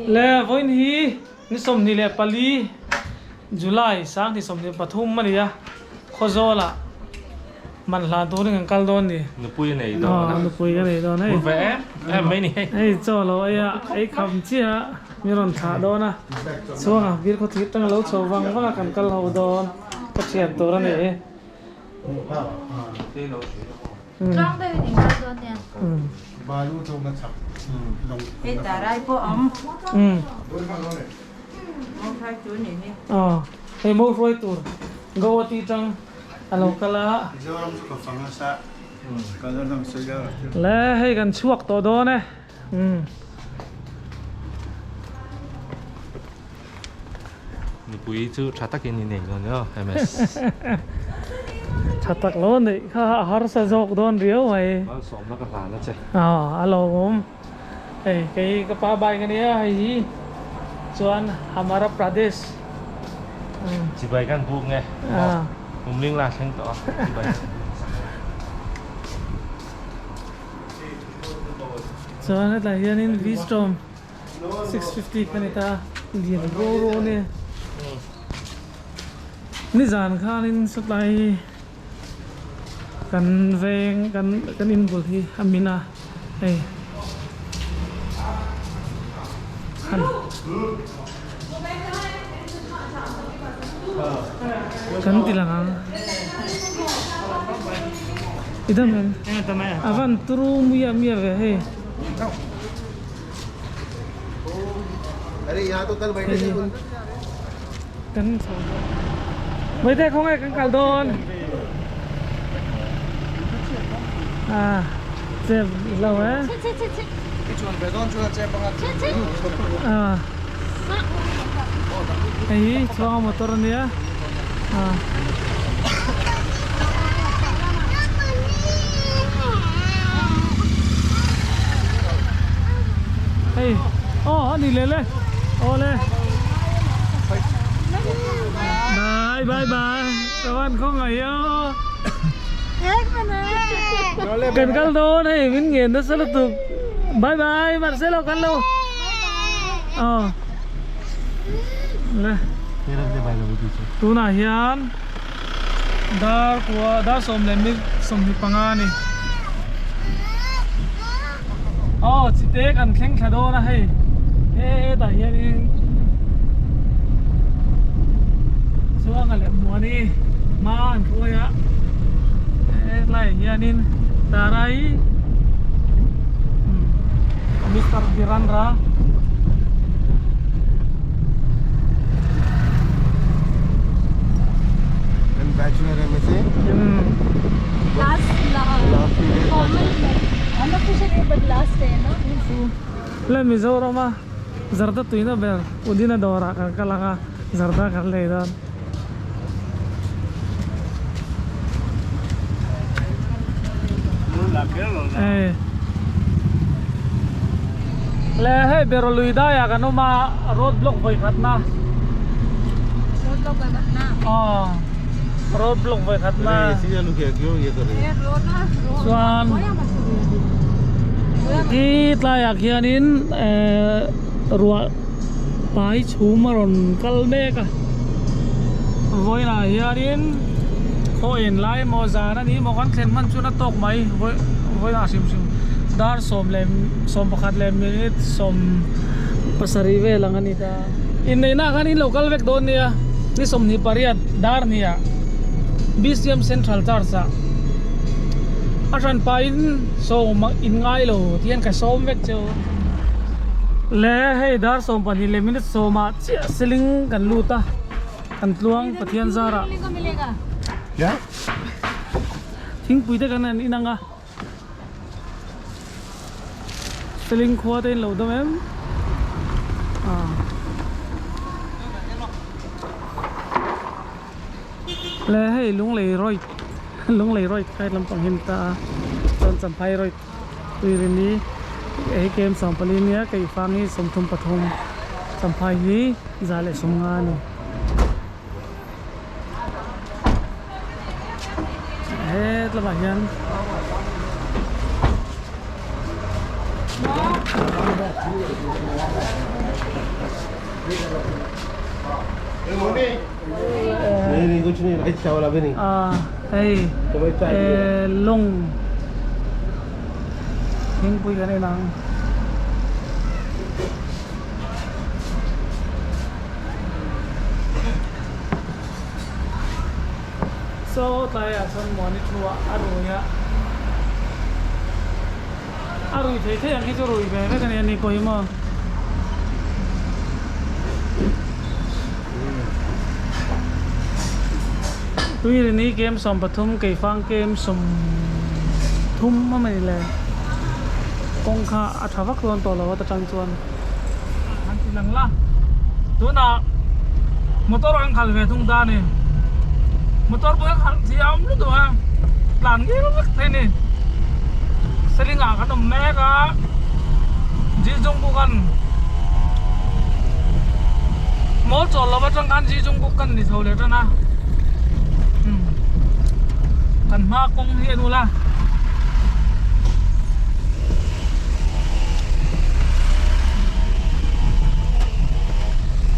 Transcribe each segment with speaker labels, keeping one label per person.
Speaker 1: Le vawiin hi ni 24 July 2023 a ni a, Khawzawlah man hlan turin kan kal dawn ni.
Speaker 2: Nupui a nei dawn a.
Speaker 1: Nupui a nei dawn hei.
Speaker 2: Hur ve em em mai ni hei.
Speaker 1: Hei chaw lo ei a, ei kham chiah a mi rawn thlah dawn a. Chhuanga bir khaw thir tang a lo chho vang vang a kan kal ho dawn ka thian tur a ni.
Speaker 3: Tlang deuhin in kal dawn nia.
Speaker 4: Hei tarai pawh a awm. Mo hruai tur ni hi.
Speaker 1: Aw hei mo hruai tur Guwahati tang a lo kal a. Le hei kan chhuak tawh dawn e.
Speaker 2: Nupui chu tha takin i nei dawn emaw MS.
Speaker 1: Tha tak lo neih kha a harsa zawk dawn riau mai.
Speaker 2: Malsawmna ka hlan a che.
Speaker 1: Aw a lawmawm. Hei kei ka pa bike a nia hei hi chuan Hamara Pradesh.
Speaker 2: Chibai kan buk nge. Umling la thleng tawh a chibai kan buk nasa.
Speaker 1: Chuan hetlai hianin V-Strom 650 kha ni ta lian ro ro a nia nizan khanin sawtlai kan veng kan kan in bul hi a min a hei han kan ti lang ang i dam em a van turu muia mia ve hei. Kan Mấy thế không ai kan kal dawn à chep lo e à hei hi chuang motor ania à Hei aw a ni leh le aw le bye bye bye ka van khaw ngaih aw kan kal dawn hei min ngen nasa lutuk bye bye Marcelo kan lo aw le tunah hian. Dar kua dar 15 a ni. Aw chite kan thleng thla dawn a hei hetah hianin chuanga leh muani hma an hruai a hetlaiah hianin Tarai Mister Birandra. Le Mizoram a zarda tuina ber Udina dawrah kan kal ang a zarda kan lei dawn. Le hei beraw lui daiah kan awm a road block vawi khat na
Speaker 3: road block vawi khat na
Speaker 1: aw road block vawi khat na chuan khi tlaiah khianin ehh ruah pai chhum a rawn kal mek a vawiinah hianin khaw en lai emaw zan a ni emaw kan thlen hman chuan a tawk mai vawiinah hrim hrim dar 11 leh minute 17 vel ang a ni ta inneihna ah khan in lo kal vek dawn nia ni 28 dar hniah B_C_M Central Church ah a hranpa in sawm in ngai lo tihian ka sawm vek cheu. Le hei dar 12 leh minute 10 ah chiah siling kan lut a kan tluang Pathian zarah thingpui te kan han in ang a siling khua te in lo dawm em le hei lunglei road lunglei road khai lampang hi a ni ta a chuan champhai road. Tuirini hei kem 14 nia keifang hi 33 champhai hi 150 a ni. Het lamah hian
Speaker 2: नहीं नहीं कुछ नहीं राइस चावल अभी नहीं
Speaker 1: hei
Speaker 2: तो भाई चाय
Speaker 1: lawng thingpui kan en ang. Saw tlaiah chuan muani thu ah a rui a a rui thei thei ang hi chu rui ve vek a ni a ni pawh hi maw. Tuirini kem 13 keifang kem 30 a mani le kawng kha a tha vak dawn tawh lo a ta tang chuan han ti lang la tunah motor an khalh ve thung ta a ni motor pawh hi a khalh thiam lutuk a tlan ngil vek thei a ni seling ah kan awm mek a Jijungbukan mawl chawl lo atang khan Jijungbuk kan ni chho leh tan a umm kan hma kawng hi a nul a.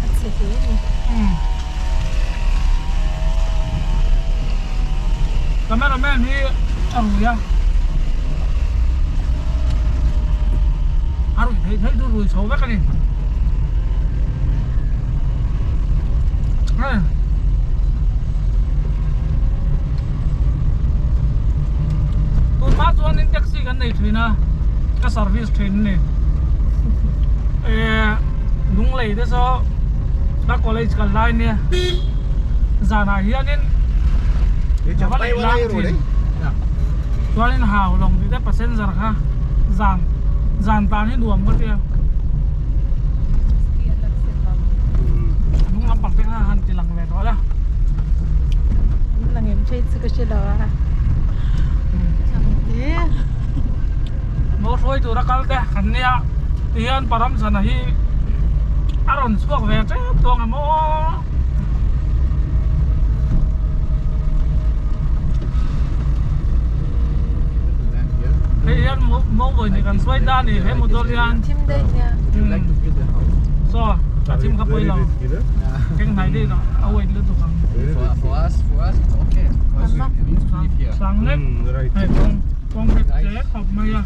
Speaker 3: A chhe hle a ni.
Speaker 1: Umm cameraman hi a rui a a ruih theih theih chu rui chho vek a ni hei tun hma chuanin taxi kan nei thin a ka service thin a ni eh lunglei te saw ka college kal lai nia zanah hianin ka va leh lang thin chuanin hau lawng tih te passenger kha zan zan tan hi nuam ka tia hnung lampang te kha han ti lang ve tawh la
Speaker 3: Lang em chei chu ka hre lo a
Speaker 1: Mo hruai tura kal te kan nia tihian param chhana hi a rawn chhuak ve tep tawng em aw. Hei hian mo vawi ni kan sawi ta a ni he motor hian
Speaker 3: Thim daih nia.
Speaker 1: Saw a thim kha pawi lo keng hnai daih lo a wait lutuk ang. Sang lek hei kawng kawng hi che khawp mai a.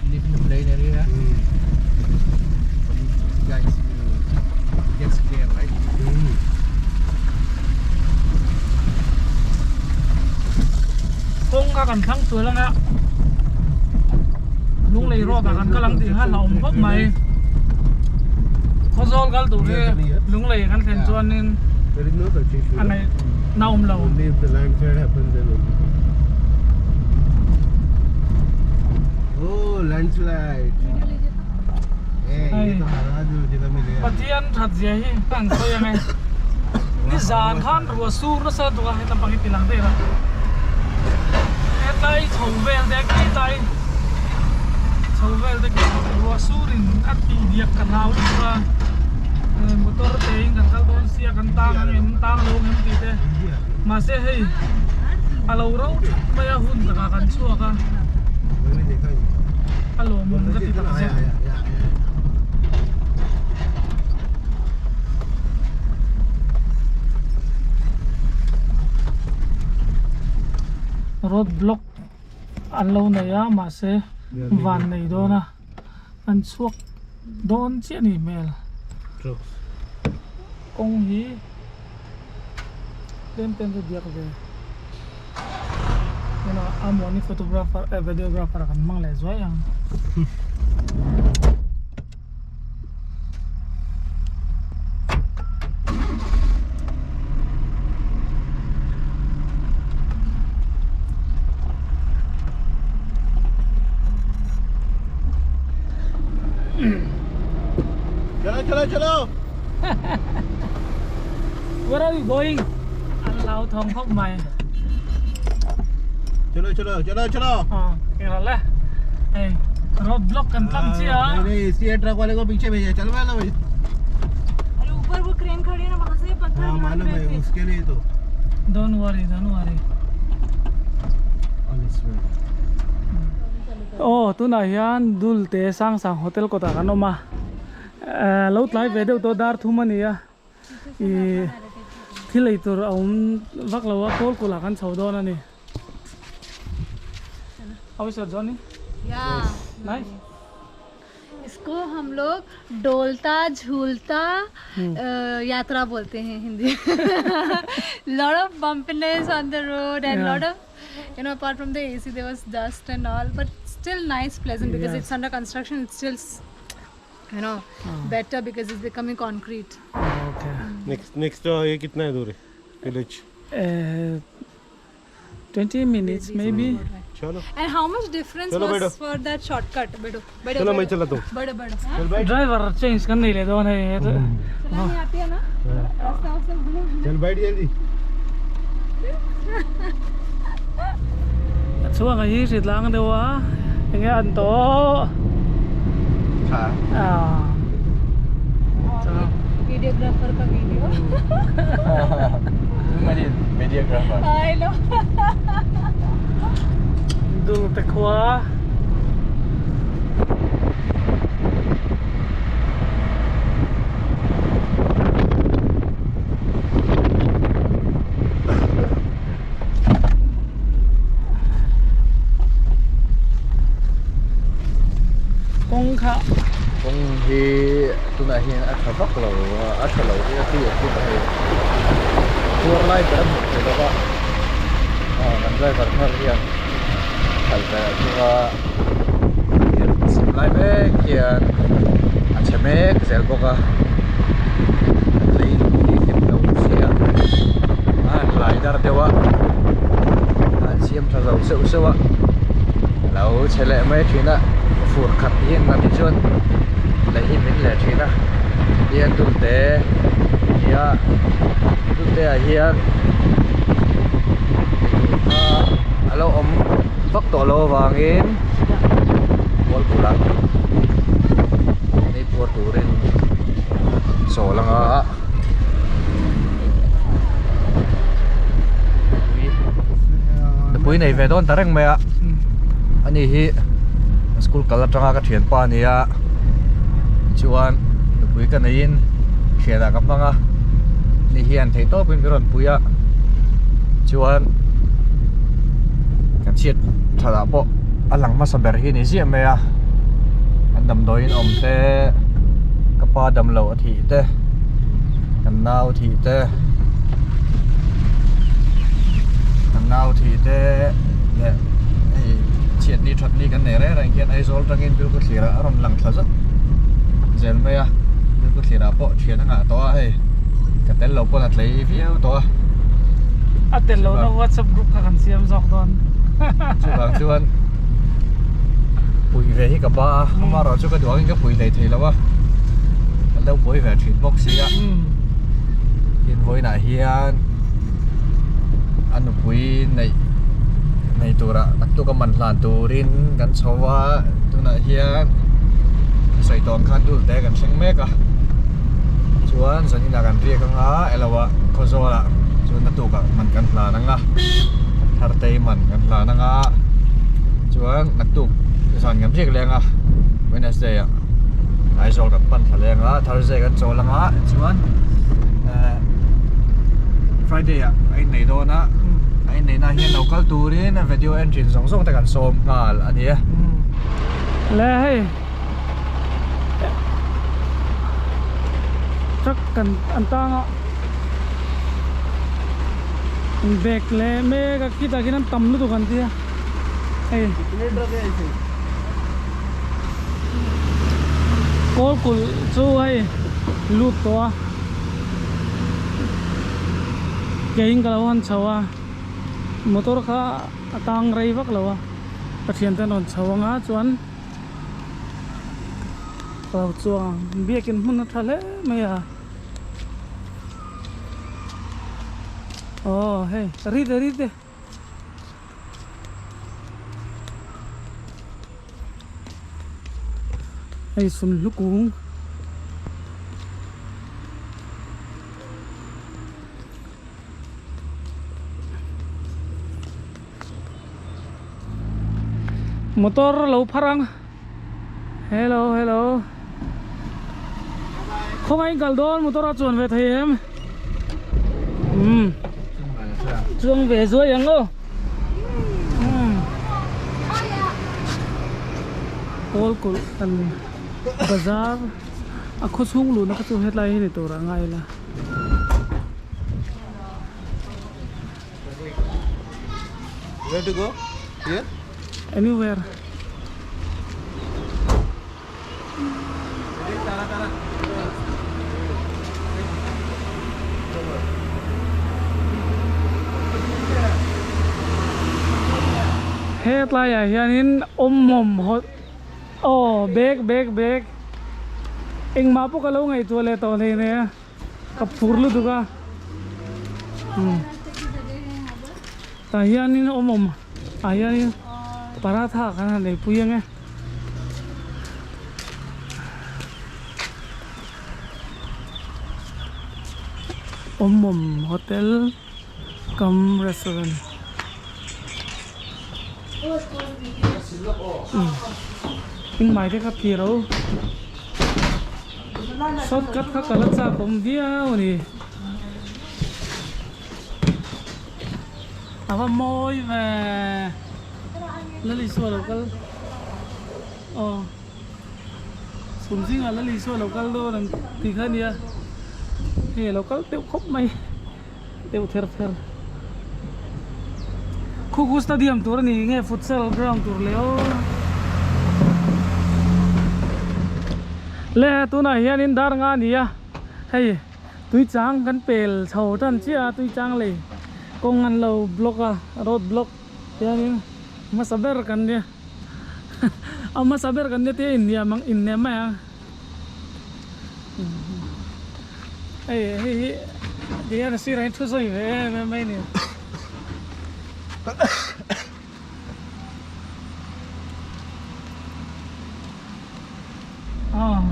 Speaker 1: Kawng kha kan thlang sual anga lunglei road ah kan kal ang tih kha hlauhawm khawp mai khawzawl kal tur hi lunglei kan thlen chuanin a ngaih na awm lo. Pathian that zia hi ka han sawi ang e. Nizan khan ruah sur nasa lutuk a hetlam pang hi ti lang daih a. Hetlai chho vel te khi tlai chho vel te khi ruah sur in a tih diak ka hlau lutuk a. Motor te in kan kal dawn sia kan tang ang em tang lo ang em tih te. Mahse hei a lo ro thut mai a hun takah kan chhuak a. A lawmawm ka ti tak zet. Road block an lo nei a mahse van nei dawn a an chhuak dawn chiah a nih hmel kawng hi tlem tlem chu biak ve. Tunah Amuani photographer eh videographer kan hmang leh zuai ang.
Speaker 2: Chalo chalo chalo.
Speaker 1: Where are you going? An lau thawng khawp mai.
Speaker 2: Chalo chalo chalo chalo.
Speaker 1: Aw kei le. Hei road block kan tlang chiah a.
Speaker 2: नहीं नहीं इसी ट्रक वाले को पीछे भेजा चल वाला भाई.
Speaker 4: अरे ऊपर वो क्रेन खड़ी है ना वहां से पत्थर
Speaker 2: हाँ
Speaker 4: लोड
Speaker 2: मालूम
Speaker 4: रहे
Speaker 2: है
Speaker 4: थे।
Speaker 2: उसके लिए तो.
Speaker 1: Don't worry, don't worry. Aw tunah hian Dulte Sangsang Hotel kawtah kan awm a. Lo tlai ve deuh tawh dar thum a ni a, ih thil ei tur a awm vak lo a, kawl kulh ah kan chho dawn a ni. How is your journey?
Speaker 3: Yeah.
Speaker 1: Nice.
Speaker 3: इसको हम लोग डोलता झूलता यात्रा बोलते हैं Hindi lot of bumpiness on the road and lot of you know apart from the AC there was dust and all but still nice pleasant because it's under construction it's still you know better because it's becoming concrete
Speaker 1: Okay.
Speaker 2: Next next ये कितना है दूर है village
Speaker 1: 20 minutes maybe.
Speaker 2: चलो
Speaker 3: And how much difference
Speaker 2: चलो
Speaker 3: was
Speaker 2: बैठो।
Speaker 3: for that shortcut? बैठो बैठो
Speaker 2: चलो मैं
Speaker 3: बैठो
Speaker 2: चलाता हूँ
Speaker 3: बैठो बैठो
Speaker 2: चल बैठ
Speaker 1: Driver change kan nei le dawn hei.
Speaker 3: चलानी आती है ना रास्ता वास्ता मालूम
Speaker 2: चल बैठ जल्दी
Speaker 1: A chhuak a hi hrit lang deuh a enge an tawh.
Speaker 5: Tha.
Speaker 1: Ah. Chalo.
Speaker 3: Videographer का video
Speaker 5: Videographer.
Speaker 3: I know
Speaker 1: Dul te khua. Kawng kha.
Speaker 5: Kawng hi tunah hian a tha vak lo a, a tha lo hi a tui a tling hei. Tuar lai ber a hmuh theih lova, aw kan driver thar hian khalh ve ah chunga sim lai mek hian a chhe mek zel bawk a, lei hi hlim lo sia a han lai dar deuh a, a han siam tha zo seuh seuh a, a lo chhe leh mai thin a, fur khat hi engmah ni chuan lei hi min leh thin a, hian dulte nia dulte ah hian eitur kha a lo awm vak tawh loh avangin kual bulah nei puar turin chawl anga nupui nei ve dawn ta reng mai a ani hi school kal atanga ka thianpa a ni a chuan nupui ka neiin thianah ka hmang a ni hian theih tawpin min rawn pui a chuan kan chhiat thatah pawh a lang hmasa ber hi a ni ziah mai a an damdawiin awm te ka pa damloh a thih te kan nau thih te kan nau thih te leh hei chhiat ni that ni kan nei reng reng hian Aizawl atangin Bilkhawthlir ah a rawn lang thla zat zel mai a Bilkhawthlir ah pawh thian a ngah tawh a hei ka tel lo pawn a tlei viau tawh a.
Speaker 1: A tel lohna WhatsApp group kha kan siam zawk dawn.
Speaker 5: Chuvang chuan pui ve hi ka ba a, amaherawh chu ka duh angin ka pui hlei thei lo a, ka lo buai ve thin bawk si a. Tin vawiinah hian a nupui neih nei turah naktuk a man hlan turin kan chho a, tunah hian sawi tawng khan dul te kan thleng mek a, chuan zaninah kan riak anga elo ah Khawzawlah chuan naktukah man kan hlan anga Thartei man kan hlan anga chuan naktuk zan kan riak leng a Wednesday ah Aizawl kan pan thla leng a Thursday kan chawl anga chuan eh Friday ah a innei dawn a a innei na hian lo kal turin a video engine zawng zawng te kan sawm nghal a ni e.
Speaker 1: Le hei truck kan an tang a an bag leh mek a khitah khian an tam lutuk an tia hei kawl kulh chu hei lut tawh a keiin ka lo han chho a motor kha a tang rei vak lo a ka thiante an rawn chho anga chuan ka lo chuang ang biakin hmun a tha hle mai a aw hei rit e rit e. Hei sunhlu kung motor lo phar ang hello hello. Khawngaih in kal dawn motor a chuan ve thei em? Umm chuang ve zuai ang aw. Umm Kawl kulh an bazar a khaw chhung luhna kha chu hetlai hi ni tur a ngai la.
Speaker 5: Where to go? Here?
Speaker 1: Anywhere. Hetlaiah hianin awmawm hawt aw bag bag bag engmah pawh ka lo ngaihtuah leh tawh hle nia ka phur lutuk a tah hianin awmawm ah hianin paratha kan han eipui ang e. Awmawm hotel cum restaurant in mai te kha phir ho shortcut kha ka la chak awm viau a ni a va mawi ve Lalisua lo kal aw. Chhum zingah la Isua lo kal dawn ang tih kha a nia, hei a lo kal teuh khawp mai, teuh ther ther. Khu khu stadium tur a ni nge futsal ground tur leh aw. Le tunah hianin dar nga a ni a, hei tui chang kan pel chho tan chiah a, tui chang lei kawng an lo block a, road block hianin hmasa ber kan nia. A hmasa ber kan nia te inniam ang innem mai ang hei hei hi ti hian a sirah hian thu sawi ve em em mai a ni.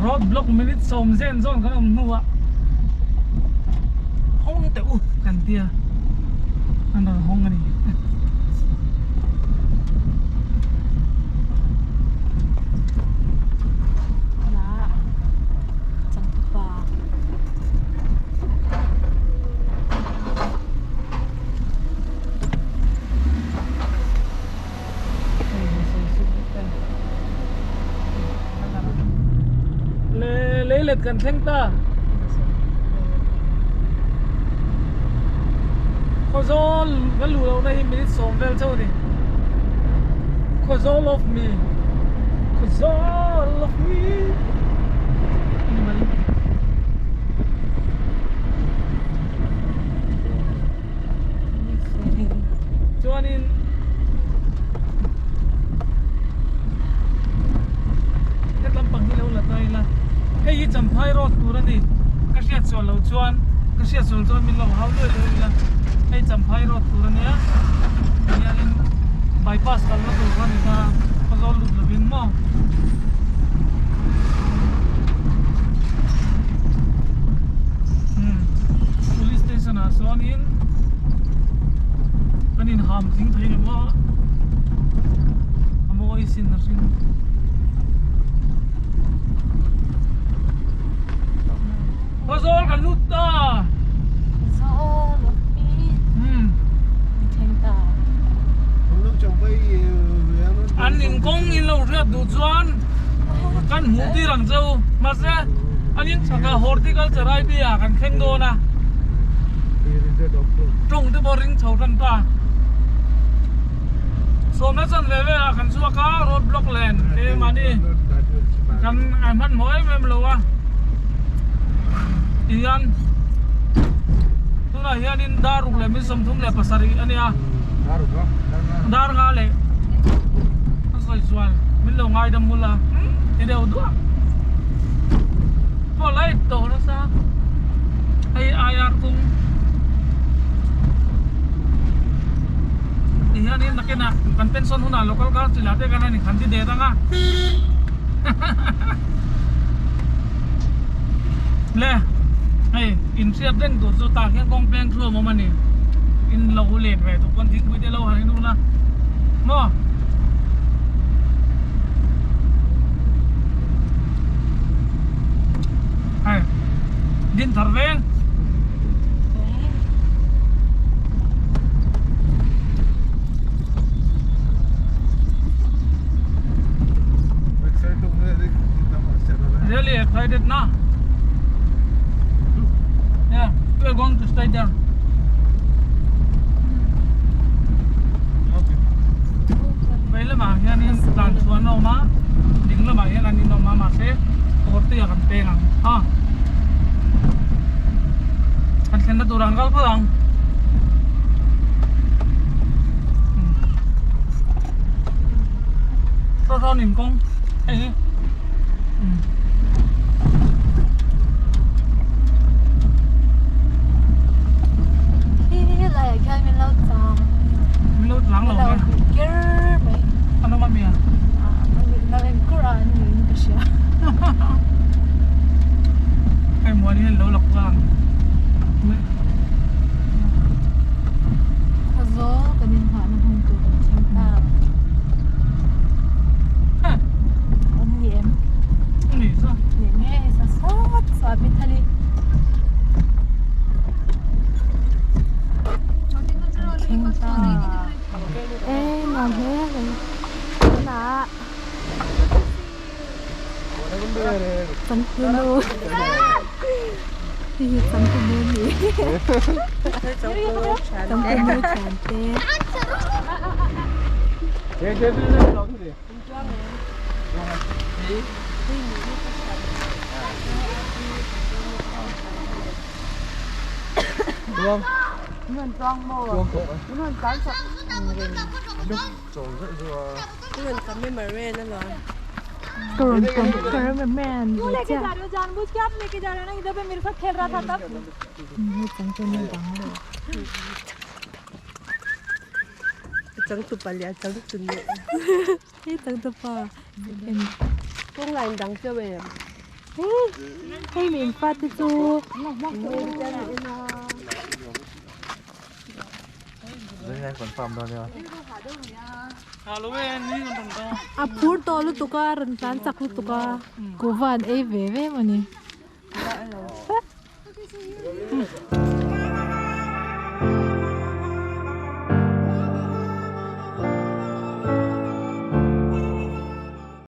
Speaker 1: Road block minute sawm zen zawn kan awm hnuah hawng teh u kan tia an rawn hawng a ni. Le leilet kan thleng ta Khawzawl kan luh lohna hi minute sawm vel chauh a ni Khawzawl of me Khawzawl of me ni mai. Chuanin het lampang hi lo la ta ila hei hi Champhai road tur a ni ka hriat sual loh chuan ka hriat sual chuan min lo hau luai luai ila hei Champhai road tur a nia hianin bypass kalna tur kha a ni ta Khawzawl lut lovin maw. Police station ah chuanin kan in ham thing thei reng a a mawi sin a hring Khawzawl kan lut ta
Speaker 3: Khawzawl of me thleng ta
Speaker 1: An in kawng in lo hriat duh chuan kan hmuh tir ang che u mahse an in chhakah horticulture idea kan thleng dawn a tawng te pawh ring chho tan ta sawmna chan ve ve ah kan chhuak a road block len keimahni kan hmanhmawh em em lo a tihian tunah hianin dar ruk leh min 37 a nia dar nga leh a sawi chuan min lo ngaidam mul a ti deuh duah pawh light tawh nasa hei IR kawng ti hianin nakinah kan pension hunah local council ah te kan han in-candidate anga le hei inhriat reng tur chu tah hian kawng peng thluam awm a ni in lo let ve tuk pawn thingpui te lo han in ula maw hei. Really excited na? Yeah, we are going to stay there. Vei lamah hianin tlan chhuah an awm a, ding lamah hian an inawm a mahse kawr tui ah kan peng ang a. Kan thlenna tur ah an kal phawt ang. Saw saw nim kawng hei hi.
Speaker 3: Hi lai ah khian min lo chang.
Speaker 1: Min lo chang lo
Speaker 3: Min lo ker mai.
Speaker 1: An awm a mi a?
Speaker 3: Lo en kur a an niin ka hria.
Speaker 1: Hei muan hian lo lak vang.
Speaker 3: Khawzawl kan inhahna hmun tur kan thleng ta. An ni em?
Speaker 1: Ni sa.
Speaker 3: Ni nge sa sawt sawt mi thali. Thleng ta. E nuam hle mai. Tunah Changtunu Hei hi changtunu a ni Changtunu thiante Hei min fate chu A phur tawh lutuk a rawn tlan chak lutuk a kuhva an ei ve ve mawni.